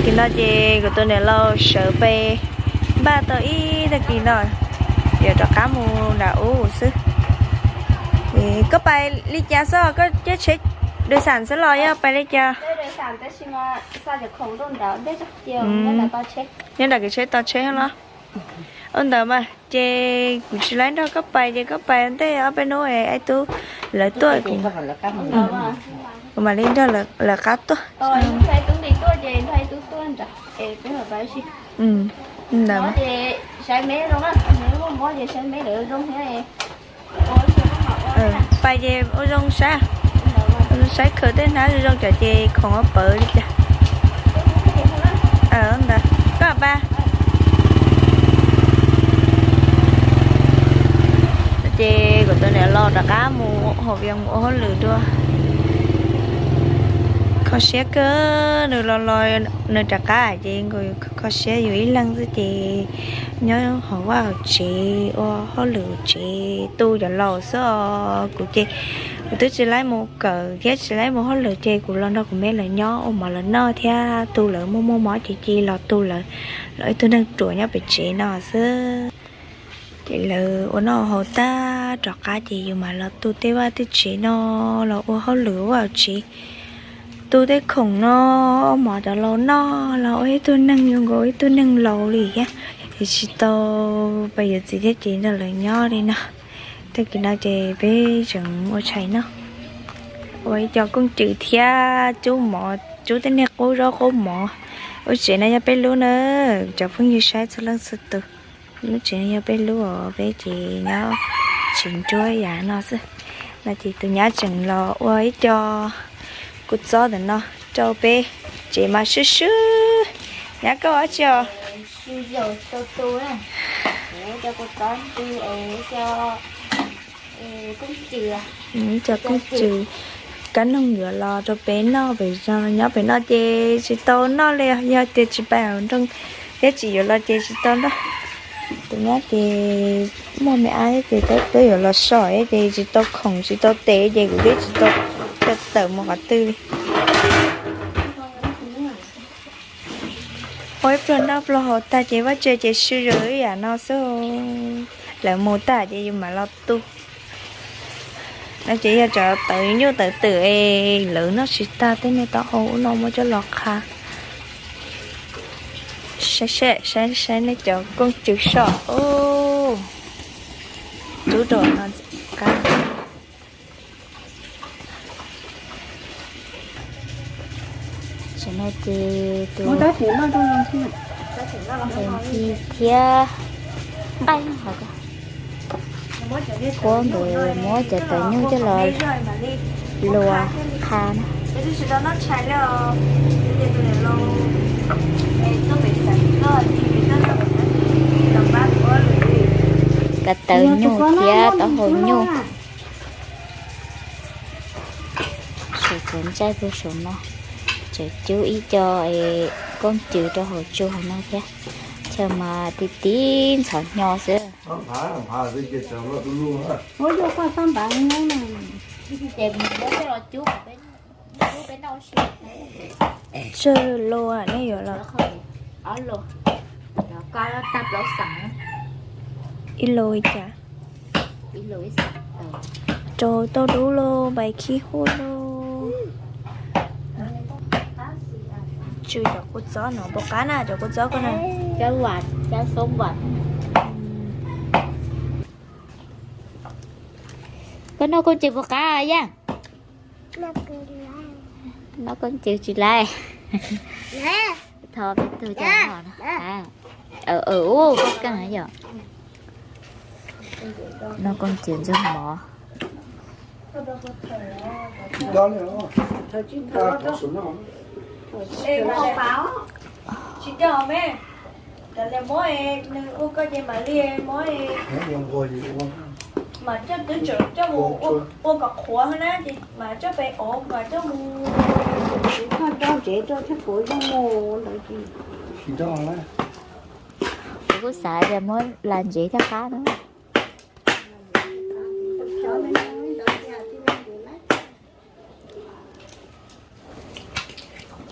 Kis no ces kuv tus niam laus sawv pes npaj tau ib tag kis no, yuav rov qab mus nram ub xwb. Koj pais li cas xwb, koj caij tsheb dais xam xwb los yog pais li cas? Nyob nram kev tsheb tos tsheb los? Ua ntawd mas ces kuv tsis laib nrog koj pais ces koj pais ntej ob peb hnub es Aib Tub lawv tuaj, kuv mam li nrog lawv qab tuaj. Ntawd, pais ces ua zoo saib, saib khaws tej hnab zoo zoo cov ces khoom ua pawv li cas. Ntawd koj pais. Ces kuv tus niam laus rov qab mus hauv Vias mus ua hauj lwm dua. Kho siab kawg, nws los los nws rov qab ces nkaus kho siab yus ib leeg xwb ces nyob hauv vaj hauv tsev ua hauj lwm tsev tu cov laus xwb os. Kuv ces kuv twb tsis laib mus kawm thiab tsis laib mus hauj lwm ces kuv los nrog kuv me lawv nyob ua mov lawv noj thiab tu lawv muaj muaj mob ces cia los tu lawv, los ib tug neeg ruam nyob pem tsev no xwb. Ces lawv ua noj haus tag rov qab ces yus mam los tu tej vaj tej tsev no, los ua hauj lwm vaj hauv tsev, tu tej khoom no, ua mov cov laus noj, los ua ib tug neeg zoo nkaus ib tug neeg laus li thiab. Ces tsis tau pais yuav txiv thiab ces nrog lawv nyob li no. Tag kis no ces peb tseem ua tshais noj, ua ib co kooj cws thiab cub mov, cub tej niag qub zaub qub mov. Lub tsev no yog peb lub na, cov phooj ywg saib txhua leej txhua tus. Lub tsev no yog peb lub os, peb ces nyob tsev nruab yam no xwb. No ces tus nyab tseem los ua ib co kua txob ntawm no rau peb, tsev mas swb swb. Nyab koj ua dab tsi os? Ib co kooj cws kab noog yuav los rau peb noj pem zos, nyob pem no ces tsis tau noj li, yog tias tsis pais hauv nroog thiab tsis yuav los ces tsis tau noj. Tus nyab ces muaj me ab ces peb yuav los so ces tsis tau khoom tsis tau tes ces kuv twb tsis tau tawm mus qhov twg li. Ua ib pluag noj pluag haus tag ces vaj tse ces swb zuav ib yam no xwb. Lawv mus tag ces yus mam los tu. No ces yog cov tawv nyuj tawv twm es lawv noj tsis tag tej niag taub hau ub no muab coj los qha. Saib saib saib nej cov kooj cws soj, rub rau no qab. Tam no ces tus ntxhi thiab nqaij hov, kuab nkawd muab cov tawv nyuj coj los luas qha na. Cov tawv nyuj thiab taub hau nyuj. Saum txuas ntsaij puag saum no, tseem cub ib co kooj cws rau hauv tsu hauv no thiab. Chaw mas ti ti ntxhov hnyo xwb. Tsawg lus nej yuav los? Ib lus li cas? Rau tau dub los pais khib huaj lauj. Tsw cov kua txob no puas qab na, cov kua txob koj na? Koj noj kooj cws puas qab yaj? Noj kooj cws tsis laib. Thov peb tug coj noj. Ub, koj keej yom. Noj kooj cws ntxuag mov. Tsis coj me, cov niag muab nws ua koj ces mam li muab, mam coj twb tseem coj mus ua kom qhuav na ces mam coj pem ov mam coj mus. Koj tso ntsev rau thiab kuv yeej mus ntawd ces. Kuv kuj xav tias muab las ntsev thiab qab na.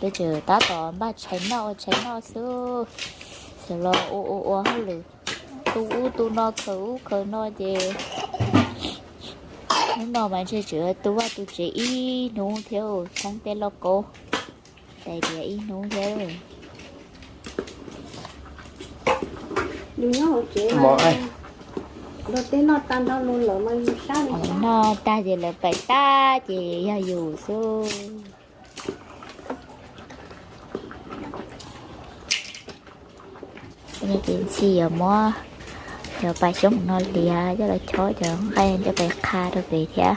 Tseem tab tom npaj tshais noj ua tshais noj xwb, xyov los ua ua ua hauj lwm, tu ub tu no khaws ub khaws no ces hnub no mas ntshe tseem tu vaj tu tsev ib hnub thiab, txheeb tej lauj kaub tais diav ib hnub thiab. Noj tag ces lawv pais tag ces yog yus xwb. Ces ntxhi yuav muab cov pas xyoob no liav coj los chob cov nqaij coj pais qha rau pem thiab.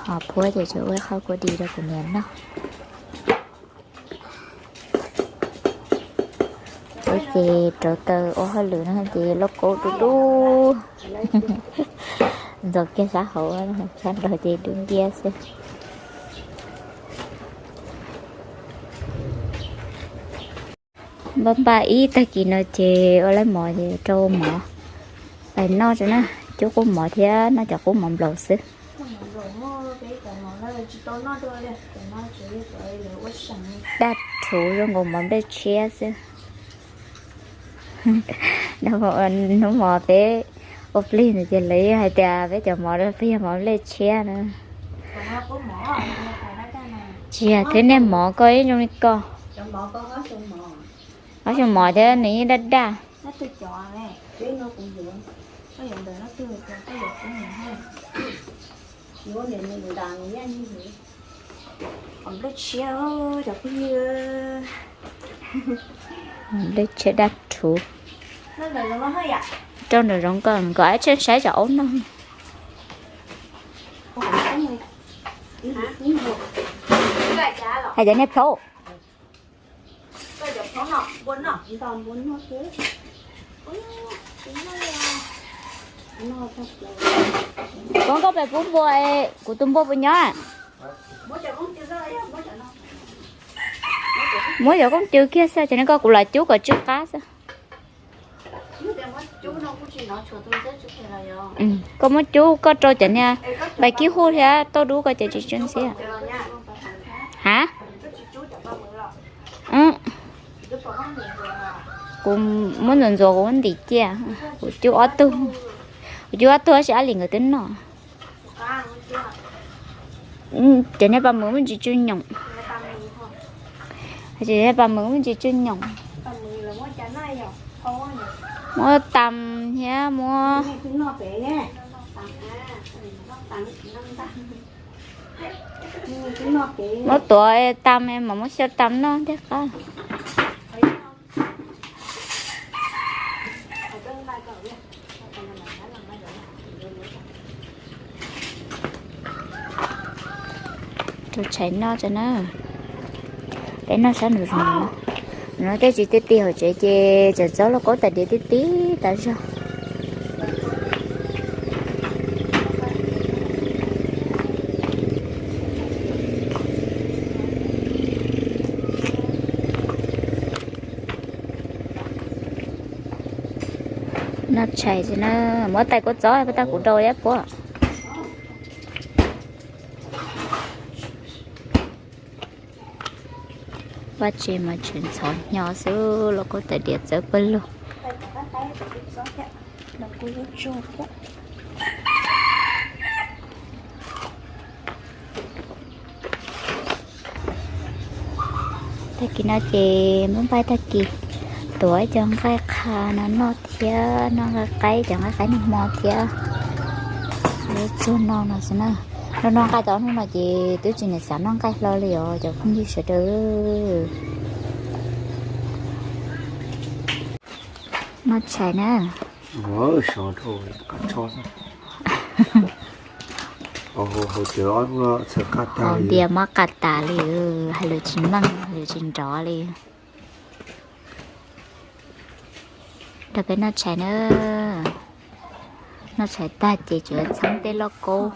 Ho puab ces tseem ua qhov kua dis rau kuv niam noj. Peb ces rauv taws ua hauj lwm no ces lauj kaub dub dub. Ntxuav kiag sab hauv, sab nraud ces dub nciab xwb. Npaj npaj ib tag kis no ces ua lawv mov ces rau mov pais noj tso na. Cub qub mov thiab noj cov qub mov nplaum xwb. Daj rhuv zoo nkaus mov nplej tshiab xwb. Hnub mov peb ua plig ntawd ces lawv yeej hais tias peb cov mov peb yog mov nplej tshiab na. Tsis yog, twb niaj mov koj ib zoo li koj. Ob xyoo mov thiab nws yeej daj daj. Nplej tshiab daj rhuv. Rau nraum zoov koj, nkawd ib tseem saib cov aub noj. Hais cov niag plhaub. Koj, koj pais pub npua, kuv tus npua puas nyob? Muab cov kooj cw kiag xwb, ces nej koj kuv los cub kom tsw qab xwb. Koj muab cub koj rau cov niag pais kib huj thiab tauj dub koj ces tsis tsw ntxhiab. Ha? Kuv muab ntxuav ntxuav kuv muab ntim ciaj, kuv cub ob tug, kuv cub ob tug tab sis ab li nkawd twb noj. Cov niag pas mws muaj ntsis tsw nyoom. Cov niag pas mws muaj ntsis tsw nyoom. Muab tas thiab muab, muab tuav tas mas muab xyaw tas noj thiaj qab. Rau tshais noj tso na. Peb noj sab nraum zoov no, tej tsis tij tij hauv tsev ces tseem txob lauj kaub tais diav tib tib tas zog. Noj tshais na, muab tais kua txob, puas tag kuv rau yab puab. Vaj tse mas tseem ntxhov hnyo xwb, lauj kaub tais diav txawv pawg lug. Tag kis no ces npaj npaj tag kis tuav cov nqaij qha no noj thiab, noj nqaij qaib, cov nqaij qaib nag hmo thiab. Tsuag no no xwb na. Noj noj nqaij tau hnub no ces twb tsis niam xav noj nqaij hlo li os cov phooj ywg sawv daws. Noj tshais na. Haus npias mob qas tas li, hais lus tsis meej, hais lus tsis nrov li. Rau peb noj tshais na. Noj tshais tag ces tseem txheeb tej lauj kaub.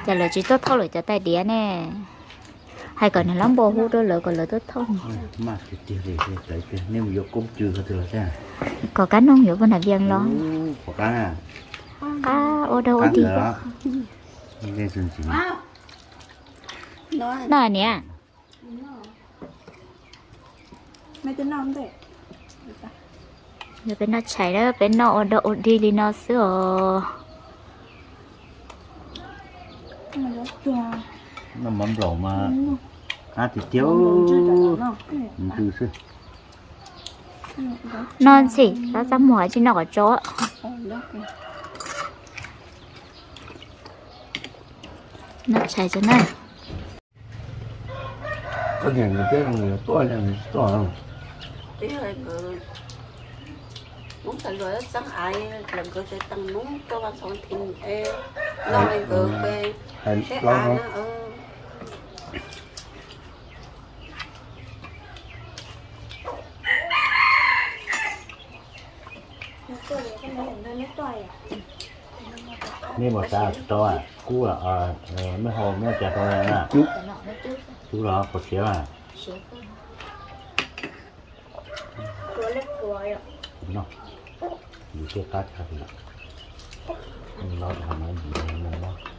Ces lawv tsis tuaj thauj lawv cov tais diav ne. Hais kom niag hlob npua hu rau lawv kom lawv tuaj thauj. Kom kab noog yuav puag nram Vias los. Qab ua dog ua dig. Noj niam. Yog peb noj tshais na, peb noj ua dog ua dig li no xwb os. Noj mov nplaum mas qab tiag tiag, ntws xwb. Noj ntxim, tab txaj muag tsis noj kom tsau. Noj tshais tso na. Hnub txhais luas txeeb aiv lawm nkawd tseem tees hnub rau vas xov thi es no nkawd pe seb av na. Nej mus xav tsis tau, kub, nej hau nej cas rau na. Kub los qhuav siav. Yus tej qab tshaj li, los rau qhov no yus no.